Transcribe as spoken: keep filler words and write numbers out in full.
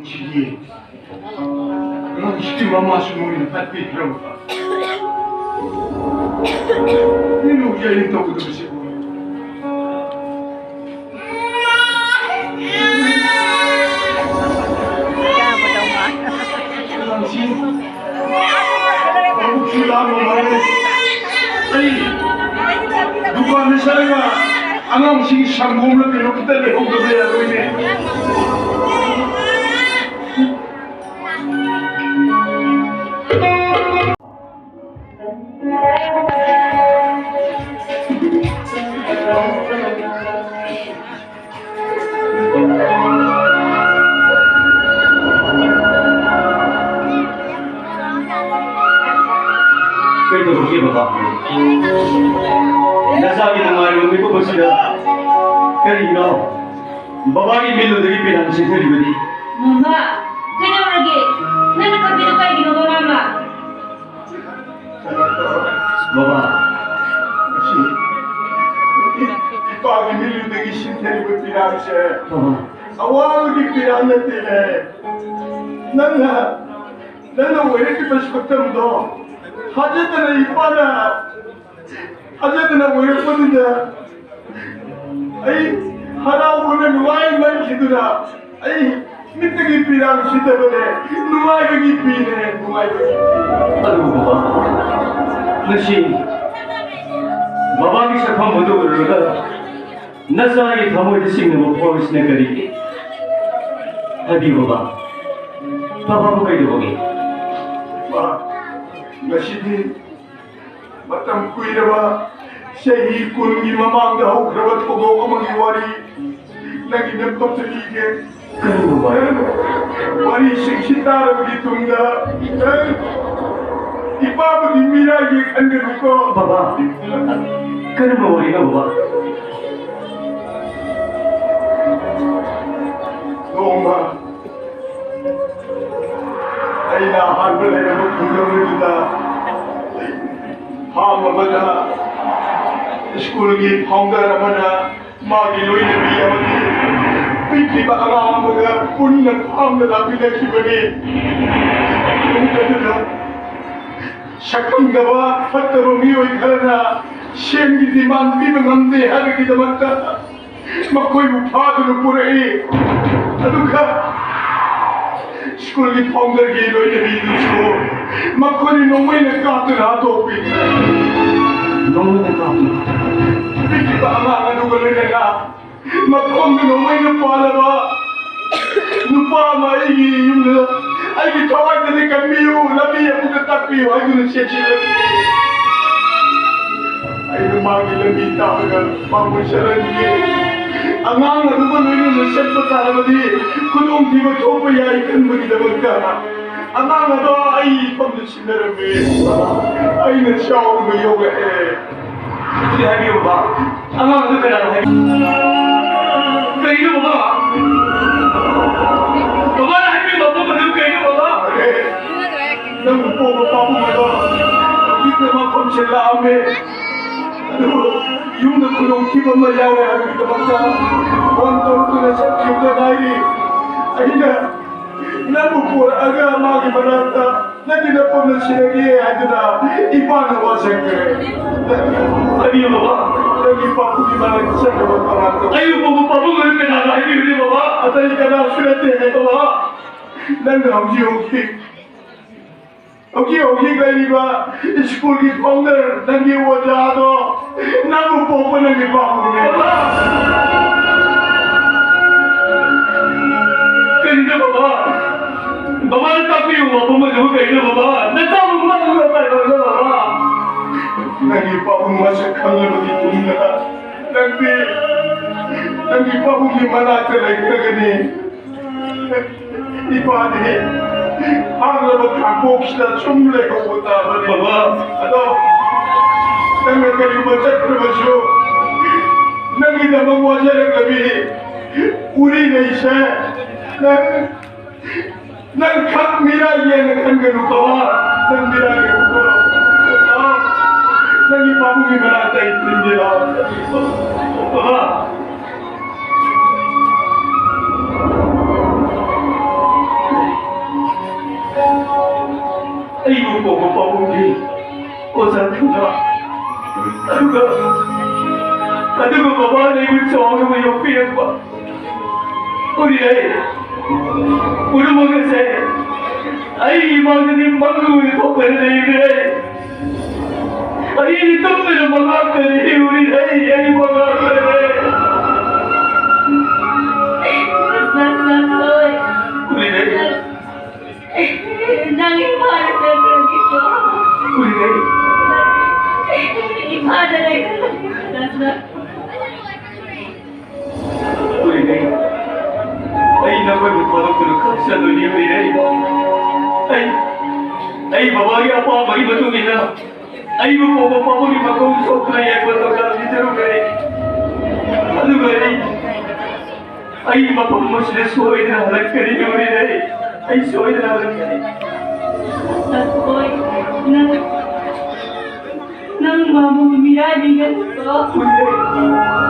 ꯁꯤꯒꯤ ꯑꯉꯥꯡꯁꯤꯒꯤ ꯃꯃꯥꯁꯨ ꯃꯣꯏꯅ ꯇꯥꯛꯄꯤꯈ꯭ꯔꯕ꯫ ꯃꯤꯅꯨꯒꯤ ꯑꯩꯅ ꯇꯧꯒꯗꯕꯁꯤꯕꯨ꯫ ꯑꯉꯥꯡꯁꯤ ꯃꯕꯨꯛꯁꯨ ꯂꯥꯝꯕ ꯃꯥꯜꯂꯦ꯫ ꯑꯩ ꯗꯨꯀꯥꯟꯗ ꯆꯠꯂꯒ ꯑꯉꯥꯡꯁꯤꯒꯤ ꯁꯪꯒꯣꯝꯂ ꯀꯩꯅꯣ ꯈꯤꯇ ꯂꯩꯍꯧꯗꯕ ꯌꯥꯔꯣꯏꯅꯦ꯫ ꯀꯩꯗꯧꯔꯒꯦ ꯕꯕꯥ? ꯅꯆꯥꯒꯤ ꯅꯨꯡꯉꯥꯏꯔꯕ ꯃꯤꯀꯨꯞ ꯑꯁꯤꯗ ꯀꯔꯤꯒꯤꯅꯣ ꯕꯕꯥꯒꯤ ꯃꯤꯠꯂꯨꯗꯒꯤ ꯄꯤꯔꯥꯡ ꯆꯦꯟꯊꯔꯤꯕꯗꯤ? ꯃꯃꯥ, ꯀꯩꯗꯧꯔꯒꯦ? ꯅꯪꯅ ꯀꯞꯄꯤꯗꯣ ꯀꯩꯒꯤꯅꯣꯕ, ꯃꯃꯥ? ꯕꯕꯥ, ꯉꯁꯤ ꯏꯄꯥꯒꯤ ꯃꯤꯠꯂꯨꯗꯒꯤ ꯁꯤꯟꯊꯔꯤꯕ ꯄꯤꯔꯥꯡꯁꯦ ꯕꯕꯥ, ꯑꯋꯥꯕꯒꯤ ꯄꯤꯔꯥꯡ ꯅꯠꯇꯦꯅꯦ꯫ ꯅꯪꯅ, ꯅꯪꯅ ꯑꯣꯏꯔꯛꯂꯤꯕ ꯁꯛꯇꯝꯗꯣ ꯊꯥꯖꯗꯅ ꯏꯄꯥꯅ ꯊꯥꯖꯗꯅ ꯑꯣꯏꯔꯛꯄꯗꯨꯗ ꯑꯩ ꯍꯔꯥꯎꯕꯅ ꯅꯨꯡꯉꯥꯏꯃꯟꯈꯤꯗꯨꯅ ꯑꯩ ꯃꯤꯠꯇꯒꯤ ꯄꯤꯔꯥꯡ ꯁꯤꯊꯕꯅꯦ꯫ ꯅꯨꯡꯉꯥꯏꯕꯒꯤ ꯄꯤꯅꯦ, ꯅꯨꯡꯉꯥꯏꯕꯒꯤ ꯄꯤ꯫ ꯑꯗꯨꯕꯨ ꯕꯕꯥ, ꯉꯁꯤ ꯕꯕꯥꯒꯤ ꯁꯛꯐꯝ ꯑꯗꯨ ꯎꯔꯨꯔꯒ ꯅꯆꯥꯒꯤ ꯊꯃꯣꯏꯗ ꯆꯤꯡꯅꯕ ꯐꯥꯎꯔꯤꯁꯤꯅ ꯀꯔꯤꯒꯤ? ꯍꯥꯏꯕꯤꯌꯨ ꯕꯕꯥ, ꯕꯕꯥꯕꯨ ꯀꯩꯗꯧꯕꯒꯦ? ꯃꯥ, ꯉꯁꯤꯗꯤ ꯃꯇꯝ ꯀꯨꯏꯔꯕ, ꯆꯍꯤ ꯀꯨꯟꯒꯤ ꯃꯃꯥꯡꯗ ꯍꯧꯈ꯭ꯔꯕ ꯊꯧꯗꯣꯛ ꯑꯃꯒꯤ ꯋꯥꯔꯤ ꯅꯪꯒꯤ ꯅꯄꯣꯛꯇ ꯂꯤꯒꯦ꯫ ꯀꯔꯝꯕ ꯋꯥꯔꯤ? ꯋꯥꯔꯤꯁꯤꯡꯁꯤ ꯇꯥꯔꯕꯒꯤ ꯇꯨꯡꯗ ꯅꯪ ꯏꯄꯥꯕꯨꯗꯤ ꯃꯤꯔꯥꯏꯒꯦ ꯈꯟꯒꯅꯨꯀꯣ꯫ ꯕꯕꯥ, ꯀꯔꯝꯕ ꯋꯥꯔꯤꯅꯣ ꯕꯕꯥ? ꯅꯣꯡꯃ ꯑꯩꯅ ꯑꯍꯥꯟꯕ ꯂꯩꯔꯝꯕ ꯈꯨꯡꯒꯪ ꯑꯗꯨꯗ ꯐꯥꯝ ꯑꯃꯗ ꯁ꯭ꯀꯨꯜꯒꯤ ꯐꯥꯎꯟꯗꯔ ꯑꯃꯅ ꯃꯥꯒꯤ ꯂꯣꯏꯅꯕꯤ ꯑꯃꯗꯤ ꯄꯤꯛꯂꯤꯕ ꯑꯉꯥꯡ ꯑꯃꯒ ꯄꯨꯟꯅ ꯐꯥꯝꯗ ꯂꯥꯛꯃꯤꯟꯅꯈꯤꯕꯅꯤ꯫ ꯅꯨꯃꯤꯠ ꯑꯗꯨꯗ ꯁꯛꯈꯪꯗꯕ ꯐꯠꯇꯕ ꯃꯤꯑꯣꯏ ꯈꯔꯅ ꯁꯦꯟꯒꯤ demand ꯄꯤꯕ ꯉꯝꯗꯦ ꯍꯥꯏꯕꯒꯤꯗꯃꯛꯇ ꯃꯈꯣꯏꯕꯨ ꯐꯥꯗꯨꯅ ꯄꯨꯔꯛꯏ꯫ ꯑꯗꯨꯒ ꯁ꯭ꯀꯨꯜꯒꯤ ꯐꯥꯎꯟꯗꯔꯒꯤ ꯂꯣꯏꯅꯕꯤꯗꯨꯁꯨ ꯃꯈꯣꯏꯅ ꯅꯣꯡꯃꯩꯅ ꯀꯥꯞꯇꯨꯅ ꯍꯥꯠꯇꯣꯛꯄꯤ꯫ ꯅꯣꯡꯃꯩꯅ ꯀꯥꯞꯇꯨꯅ? ꯄꯤꯛꯂꯤꯕ ꯑꯉꯥꯡ ꯑꯗꯨꯒ ꯂꯣꯏꯅꯅ ꯃꯈꯣꯡꯗ ꯅꯣꯡꯃꯩꯅ ꯄꯥꯜꯂꯕ ꯅꯨꯄꯥ ꯑꯃ ꯑꯩꯒꯤ ꯌꯨꯝꯗ, "ꯑꯩꯒꯤ ꯊꯋꯥꯏꯗꯗꯤ ꯀꯟꯕꯤꯌꯨ, ꯂꯝꯕꯤ ꯑꯃꯗ ꯇꯥꯛꯄꯤꯌꯨ" ꯍꯥꯏꯗꯨꯅ ꯆꯦꯟꯁꯤꯜꯂꯛꯏ꯫ ꯑꯩꯅ ꯃꯥꯒꯤ ꯂꯝꯕꯤ ꯇꯥꯛꯑꯒ ꯃꯥꯕꯨ ꯆꯠꯍꯟꯒꯦ꯫ ꯑꯉꯥꯡ ꯑꯗꯨꯒ ꯂꯣꯏꯅꯅ ꯆꯠꯄ ꯇꯥꯔꯕꯗꯤ ꯈꯨꯗꯣꯡꯊꯤꯕ ꯊꯣꯛꯄ ꯌꯥꯏ ꯈꯟꯕꯒꯤꯗꯃꯛꯇ ꯑꯉꯥꯡ ꯑꯗꯣ ꯑꯩ ꯏꯐꯝꯗ ꯁꯤꯟꯅꯔꯝꯃꯦ꯫ ꯑꯩꯅ ꯆꯥꯎꯅ ꯌꯣꯛꯂꯛꯑꯦ꯫ ꯑꯗꯨꯗꯤ ꯍꯥꯏꯕꯤꯌꯨ ꯕꯕꯥ, ꯑꯉꯥꯡ ꯑꯗꯨ ꯀꯅꯥꯅꯣ ꯍꯥꯏꯕꯤꯌꯨ? ꯀꯩꯅꯣ ꯕꯕꯥ? ꯕꯕꯥꯅ ꯍꯥꯏꯕꯤꯌꯨ ꯃꯐꯝ ꯑꯗꯨ ꯀꯩꯅꯣ ꯕꯕꯥ? ꯅꯪꯕꯨ ꯄꯣꯛꯄ ꯄꯥꯕꯨꯡ ꯑꯗꯣ ꯍꯧꯖꯤꯛꯇ ꯃꯐꯝꯁꯦ ꯂꯥꯛꯑꯝꯃꯦ꯫ ꯑꯗꯨꯕꯨ ꯌꯨꯝꯗ ꯈꯨꯗꯣꯡꯊꯤꯕ ꯑꯃ ꯌꯥꯎꯔꯦ ꯍꯥꯏꯕꯒꯤꯗꯃꯛꯇ ꯐꯣꯟ ꯇꯧꯔꯛꯇꯨꯅ ꯆꯠꯈꯤꯕꯗ ꯉꯥꯏꯔꯤ꯫ ꯑꯩꯅ ꯅꯪꯕꯨ ꯄꯨꯔꯛꯑꯒ ꯃꯥꯒꯤ ꯃꯅꯥꯛꯇ ꯅꯪꯒꯤ ꯅꯐꯝꯗ ꯁꯤꯔꯒꯦ ꯍꯥꯏꯗꯨꯅ ꯏꯄꯥꯅ ꯋꯥꯁꯛꯈ꯭ꯔꯦ꯫ ꯍꯥꯏꯕꯤꯌꯨ ꯕꯕꯥ꯫ ꯅꯪꯒꯤ ꯄꯥꯕꯨꯡꯒꯤ ꯃꯅꯥꯛꯇ ꯆꯠꯅꯕ ꯊꯧꯔꯥꯡ ꯇꯧ꯫ ꯑꯩꯕꯨ ꯄꯥꯕꯨꯡ ꯑꯣꯏꯕ ꯀꯅꯥꯅꯣ ꯍꯥꯏꯕꯤꯌꯨꯅꯦ ꯕꯕꯥ꯫ ꯑꯇꯩ ꯀꯅꯥꯁꯨ ꯅꯠꯇꯦ ꯍꯥꯏ ꯕꯕꯥ꯫ ꯅꯪꯅ ꯍꯧꯖꯤꯛ ꯍꯧꯖꯤꯛ ꯍꯧꯖꯤꯛ ꯍꯧꯖꯤꯛ ꯂꯩꯔꯤꯕ ꯁ꯭ꯀꯨꯜꯒꯤ ꯐꯥꯎꯟꯗꯔ ꯅꯪꯒꯤ ꯑꯣꯖꯥꯗꯣ ꯅꯪꯕꯨ ꯄꯣꯛꯄ ꯅꯪꯒꯤ ꯄꯥꯕꯨꯡꯅꯦ꯫ ꯀꯔꯤꯅꯣ ꯕꯕꯥ? ꯕꯕꯥꯅ ꯇꯥꯛꯄꯤꯌꯨ ꯋꯥꯐꯝ ꯑꯗꯨꯕꯨ ꯀꯔꯤꯅꯣ ꯕꯕꯥ? ꯅꯆꯥꯕꯨ ꯃꯥꯡꯂꯣꯏ ꯄꯥꯏꯔꯣꯏꯗ ꯕꯕꯥ꯫ ꯅꯪꯒꯤ ꯄꯥꯕꯨꯡ ꯃꯁꯛ ꯈꯪꯂꯕꯒꯤ ꯇꯨꯡꯗ ꯅꯪꯗꯤ ꯅꯪꯒꯤ ꯄꯥꯕꯨꯡꯒꯤ ꯃꯅꯥꯛꯇ ꯂꯩꯈ꯭ꯔꯒꯅꯤ꯫ ꯏꯄꯥꯗꯤ ꯍꯥꯡꯂꯕ ꯈꯥꯡꯄꯣꯛꯁꯤꯗ ꯁꯨꯝ ꯂꯩꯍꯧꯕ ꯇꯥꯕꯅꯤ꯫ ꯕꯕꯥ꯫ ꯑꯗꯣ ꯅꯪꯅ ꯀꯔꯤꯒꯨꯝꯕ ꯆꯠꯈ꯭ꯔꯕꯁꯨ ꯅꯪꯒꯤꯗꯃꯛ ꯋꯥꯖꯔꯛꯂꯕꯤ ꯎꯔꯤ ꯂꯩꯁꯦ꯫ ꯅꯪ, ꯅꯪ ꯈꯛ ꯃꯤꯔꯥꯏꯒꯦꯅ ꯈꯟꯒꯅꯨ ꯕꯕꯥ꯫ ꯅꯪ ꯃꯤꯔꯥꯏꯒꯅꯨꯀꯣ꯫ ꯂꯥꯛꯑꯣ꯫ ꯅꯪꯒꯤ ꯄꯥꯕꯨꯡꯒꯤ ꯃꯅꯥꯛꯇ ꯑꯩ ꯊꯤꯟꯒꯦ ꯂꯥꯛꯑꯣ꯫ ꯕꯕꯥ꯫ ꯑꯣꯖꯥ ꯊꯧꯅꯥ꯫ ꯑꯗꯨꯒ, ꯑꯗꯨꯒ ꯕꯕꯥꯅ ꯑꯩꯕꯨ ꯆꯥꯎꯅꯕ ꯌꯣꯛꯄꯤꯔꯛꯄ꯫ ꯎꯔꯤꯔꯩ, ꯎꯔꯨꯃꯛ ꯑꯁꯦ ꯑꯩꯒꯤ ꯏꯃꯥꯡꯗꯗꯤ ꯃꯪꯒ ꯑꯣꯏꯅ ꯊꯣꯛꯇꯅ ꯂꯩꯈ꯭ꯔꯦ꯫ ꯑꯩ ꯇꯨꯝꯗꯅ ꯃꯪꯂꯥꯛꯇꯅ ꯎꯔꯤꯔꯩ, ꯑꯩ ꯃꯪꯂꯥꯛꯇꯅ꯫ ꯎꯔꯤꯔꯩ꯫ ꯅꯪ ꯏꯝꯐꯥꯜꯗ ꯆꯠꯈ꯭ꯔꯒꯦꯀꯣ? ꯎꯔꯤꯔꯩ꯫ ꯏꯝꯐꯥꯜꯗ ꯂꯩꯈ꯭ꯔꯒꯦ꯫ ꯎꯔꯤꯔꯩ꯫ ꯑꯩ ꯅꯈꯣꯏꯕꯨ ꯊꯥꯗꯣꯛꯇꯨꯅ ꯈꯛ ꯆꯠꯂꯣꯏꯅꯦ ꯎꯔꯤꯔꯩ꯫ ꯑꯩ, ꯑꯩ ꯕꯕꯥꯒꯤ ꯑꯄꯥꯝꯕꯒꯤ ꯃꯇꯨꯡ ꯏꯟꯅ ꯑꯩꯕꯨ ꯄꯣꯛꯄ ꯄꯥꯕꯨꯡꯒꯤ ꯃꯈꯣꯡ ꯁꯣꯛꯇꯨꯅ ꯌꯥꯏꯐ ꯊꯧꯖꯥꯜ ꯄꯤꯖꯔꯨꯔꯦ꯫ ꯑꯗꯨꯒ ꯑꯩ ꯑꯩ ꯃꯐꯝ ꯑꯁꯤꯗ ꯁꯣꯏꯗꯅ ꯍꯜꯂꯛꯀꯅꯤ, ꯂꯣꯏꯔꯦ꯫ ꯑꯩ ꯁꯣꯏꯗꯅ ꯍꯜꯂꯛꯀꯅꯤ꯫ ꯅꯪ, ꯅꯪ ꯃꯥꯕꯨ ꯃꯤꯔꯥꯏꯕꯤꯒꯅꯨꯀꯣ꯫ ꯂꯣꯏꯔꯦ꯫